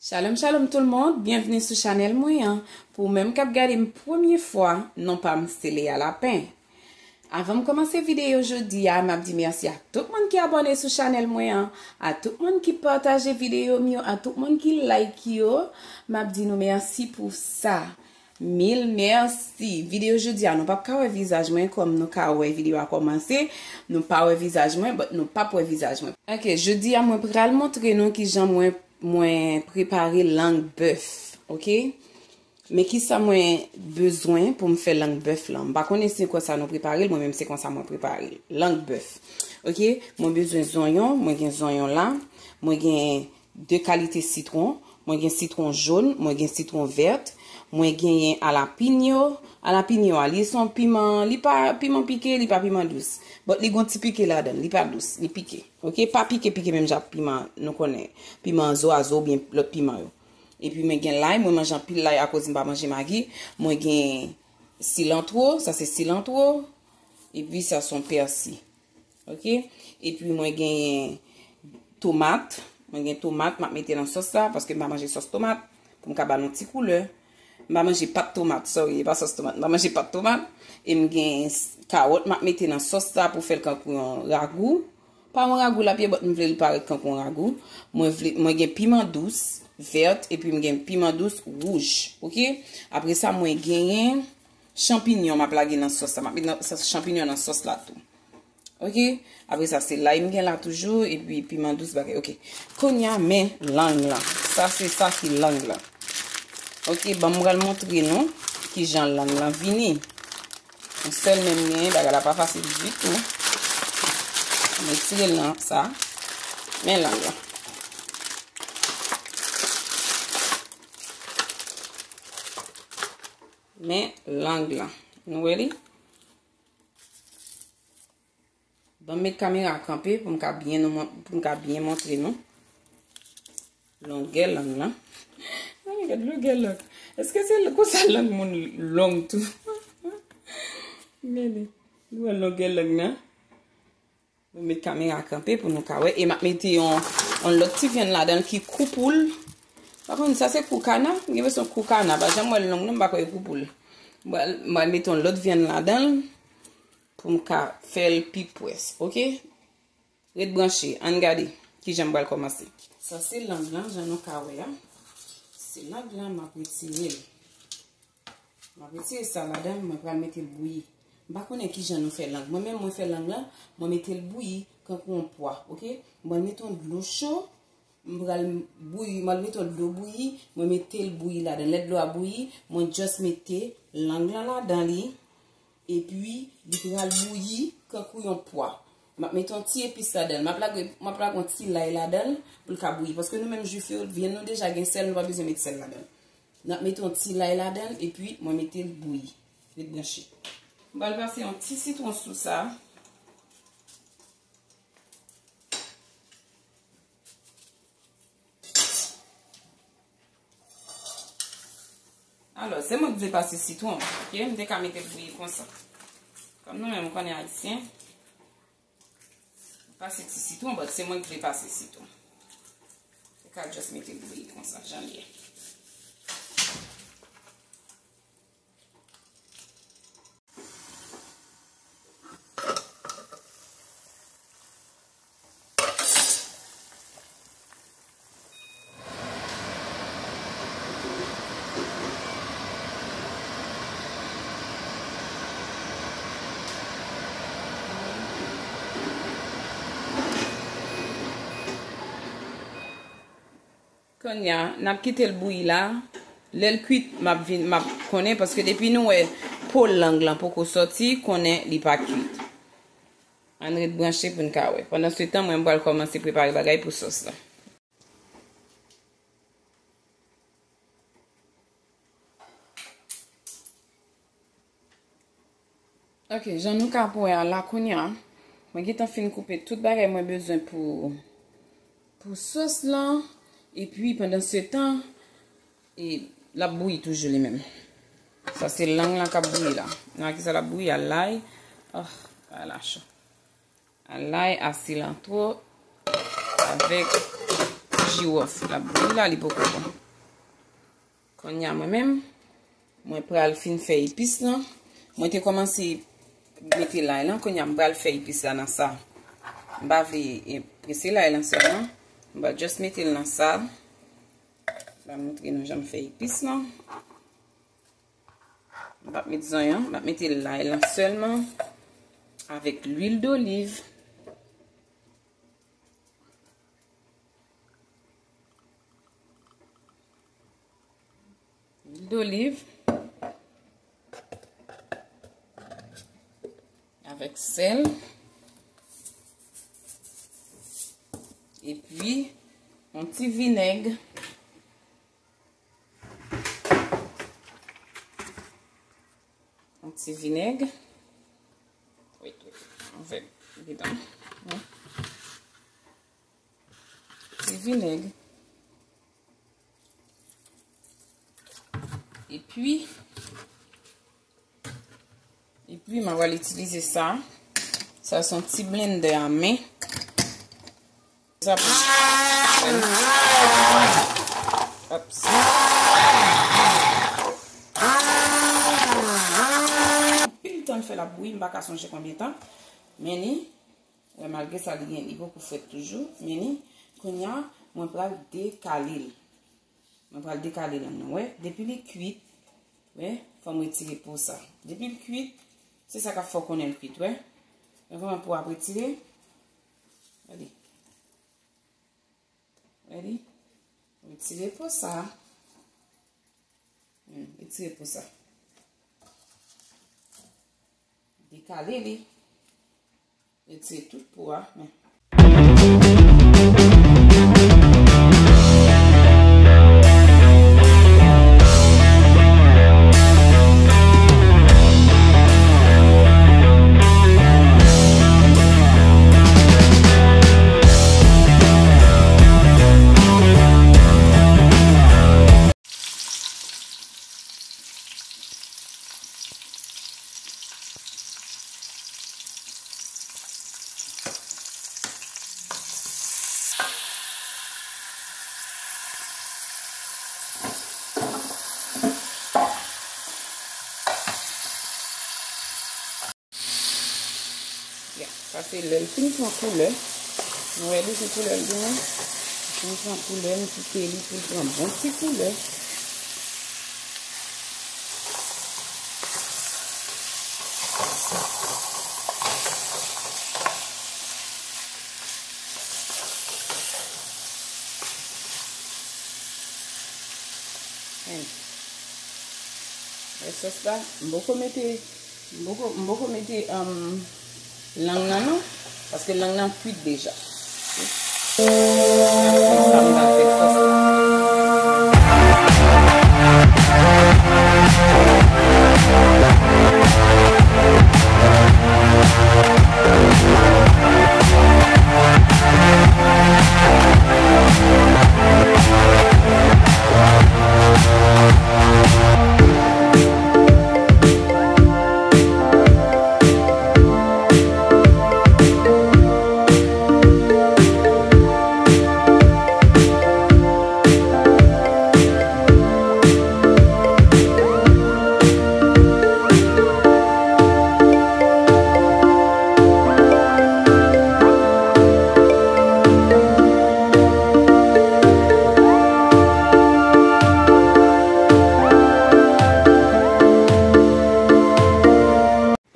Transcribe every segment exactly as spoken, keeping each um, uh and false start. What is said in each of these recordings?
Shalom, shalom tout le monde, byenvni sou chanèl mwen an. Pou ou menm k ap gade m premye fwa, non pa m se Lea Lapin. Avan m kòmanse videyo jodi a, m ap di mèsi a tout moun ki abòne sou chanèl mwen an, a tout moun ki pataje videyo m yo, a tout moun ki like yo. M ap di nou mèsi pou sa. Mil mèsi. Videyo jodi a, nou p ap ka wè vizaj mwen, kòm nou ka wè videyo a kòmanse. Nou pa wè vizaj mwen, but nou p ap wè vizaj mwen. Ok, jodi a, mwen pral montre nou kijan mwen, mwen prepare lang bèf, ok? Men kisa mwen bezwen pou m fè lang bèf lan? M pa konnen si konsa nou prepare l, mwen menm se konsa mwen prepare l. Lang bèf. Ok, mwen bezwen zonyon, mwen gen zonyon la, mwen gen de kalite sitwon, mwen gen sitwon jòn, mwen gen sitwon vèt, mwen genyen alapinyo. Alapinyo a, li se yon piman, li pa piman pike, li pa piman dous. But li gon ti pike ladan l, li pa dous, li pike. Ok, pa pike, pike menm jan ak piman, nou konnen, piman zwazo oubyen lòt piman yo. Epi mwen gen lay, mwen manje anpil lay akoz m pa manje magi. Mwen gen silantwo, sa se silantwo. Epi sa se yon pèsi. Ok? Epi mwen gen tomat. Mwen gen tomat, m ap mete nan sòs la, paske m pa manje sòs tomat, pou m ka ba nou ti koulè. M pa manje pat tomat, sorry, e pa sòs tomat. M pa manje pat tomat. E m gen s-, kawòt, m ap mete nan sòs la pou fè l kankou yon ragou. Pa yon ragou l ap ye, but m vle l parèt kankou yon ragou. Mwen vle, mwen gen piman dous vèt, epi m gen piman dous wouj. Ok? Apre sa, mwen genyen chanpinyon m ap lage nan sòs la. M ap met nan, sa, chanpinyon nan sòs la tou. Ok? Apre sa, se lay m gen la toujou, epi piman dous bagay. Ok. Kounye a, men lang lan. Sa, se sa ki lang lan. Ok, bon, m pral montre nou kijan lang lan vini. Yon sèl men m genyen, bagay la pa fasil ditou. M retire l nan sa. Men lang lan. Men lang lan. Nou wè li? Ban m met kamera kanpe pou m ka byen nou mon-, pou m ka byen montre nou longè lang lan. Mezanmi, gad longè lang. Èske se konsa lang moun long tou? Gade, nou wè longè lang nan. Nou met kamera kanpe pou nou ka wè. E m ap mete yon, yon lòt ti vyann ladan l ki kou poul. Pa konn sa se kou kana? M gen enpresyon kou kana. Pa janm wè l long non, m pa kwè e kou poul. M pral, m pral mete yon lòt vyann ladan l pou m ka fè l pi pwès, ok? Ret branche, ann gade kijan m pral kòmanse. Sa se lang lan, jan nou ka wè a. Se lang lan, m ap retire l. M ap retire sa ladan l, mwen pral mete l bouyi. M pa konnen kijan nou fè lang. Mwen menm, mwen fè lang lan, mwen mete l bouyi kankou yon pwa, ok? Mwen mete yon dlo cho, m pral bouyi, mwen mete yon dlo bouyi, mwen mete l bouyi ladan. Lè dlo a bouyi, mwen just mete lang lan ladan li, epi li pral bouyi kankou yon pwa. M ap mete yon ti epis ladan l. M ap lage, m ap lage yon ti lay ladan l pou l ka bouyi. Paske nou menm jwi fye, vyann nou deja gen sèl, nou pa bezwen met sèl ladan l. N ap mete yon ti lay ladan l, epi mwen mete l bouyi. Ret branche. M pral pase yon ti sitwon sou sa. Alò, se mwen ki vle pase sitwon, ok? M te ka mete l bouyi konsa. Kòm nou menm, nou konnen ayisyen, pase ti sitwon, but se mwen ki vle pase sitwon. Se ka just mete l bouyi konsa, jan l ye. Kounye a, n ap kite l bouyi la. Lè l kwit, m ap vin, m ap konnen, paske depi nou wè po lang lan poko sòti, konnen li pa kwit. Ann ret branche pou n ka wè. Pandan se tan, mwen, m pral kòmanse prepare bagay pou sòs la. Ok, jan nou ka wè a la kounye a, mwen gentan fin koupe tout bagay mwen bezwen pou, pou sòs lan. Epi, pandan se tan, e, l ap bouyi toujou li menm. Sa se lang lan k ap bouyi la. Nan kisa l ap bouyi a? Lay. Oh, bagay la cho. A lay, a silantwo, avèk Jiwòf, l ap bouyi la, li poko bon. Kounye a mwen menm, mwen pral fin fè epis lan. Mwen te kòmanse mete lay lan, kounye a m pral fè epis la nan sa. M pa vle, e, prese lay lan sèlman. M pral just mete l nan sa. M ap montre nou jan m fè epis lan. M p ap met zonyon, m ap mete lay lan sèlman avèk lwil doliv. Lwil doliv avèk sèl epi yon ti vinèg. Yon ti vinèg. Wait, wait. Anfèt, bidan. Ti vinèg. Epi, epi, mwen pral itilize sa. Sa se yon ti blendè a men. Sa pou... Oops. Anpil tan l fè l ap bouyi, m pa ka sonje konbyen tan. Men ni, wè, malgre sa, li gen, li poko frèt toujou. Men ni, kounye a, mwen pral dekale l. Mwen pral dekale lang nan, wè. Depi li kwit, wè, fò m retire po sa. Depi l kwit, se sa k ap fè w konnen l kwit, wè. Mwen kòman po ap retire. Gade. Ready? Retire po sa. Hmm, retire po sa. Dekale li. Retire tout po a. Men. Ya, sa se lè l fin pran koulè. Nou wè depi koulè l genyen. Li fin pran koulè, m kite li pou l pran bon ti koulè. Wè sòs la, m poko mete, m poko, m poko mete, um, lang nan non, paske lang nan kwit deja. Sa m pral fè sòs la.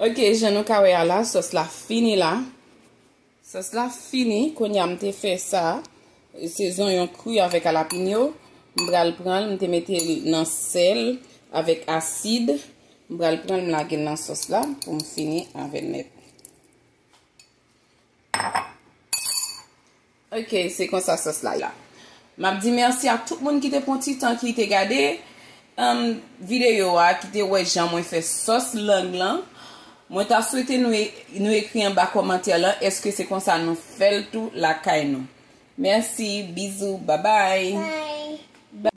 Ok, jan nou ka wè a la, sòs la fini la. Sòs la fini, kounye a m te fè sa. Se zonyon kri avèk alapinyo. M pral pran l, m te mete l nan sèl avèk asid. M pral pran l, m lage l nan sòs la pou m fini avè l nèt. Ok, se konsa sòs la ye. M ap di mèsi a tout moun ki te pran ti tan ki te gade, um, videyo a, ki te wè jan mwen fè sòs lang lan. Mwen ta swete nou e-, nou ekri anba kòmantè lan, èske se konsa nou fè l tou lakay nou. Mèsi, bizou, babay.